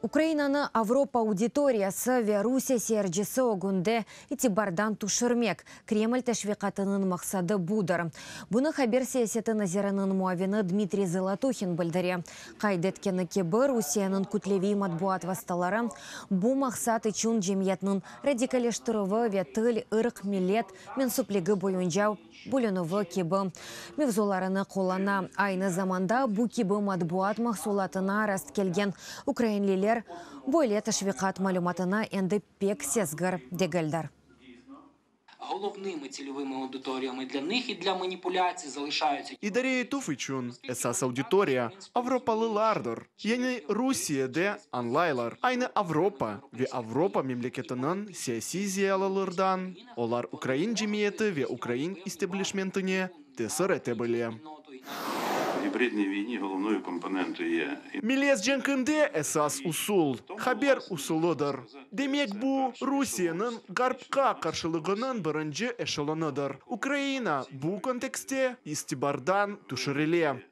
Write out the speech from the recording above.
Ukrainanı Avropa auditoriyası ve Rusiye seyircisi ögünde itibardan tüşürmek, Kreml teşviqatınıñ maqsadı budır. Bunı haber siyaseti naziriniñ muavini Dmitriy Zolotuhin bildire. Qayd etkeni kibi, Rusiyeniñ kütleviy matbuat vastaları bu maqsat içün cemiyetniñ radikalleştirüvi ve til, ırq, millet mensüpligi boyunca bölünüvi kibi mevzularını qullana. Aynı zamanda bu kibi matbuat mahsulatına rastkelgen ukrainliler böyle teşviqat malümatına endi pek sezgir degildir. İdare etüv içün esas auditoriya, avropalılardır. Yani Rusiyede añlaylar, aynı Avropa ve Avropa memleketiniñ siyasiy ziyalılırdan olar ukrain cemiyeti ve ukrain isteblişmentine tesir ete bile. Melez cenkinde esas usul, haber usulıdır. Demek, bu, Rusiyeniñ Ğarpqa qarşılığınıñ birinci eşelonıdır. Ukraina bu kontekstte istibardan tüşürile.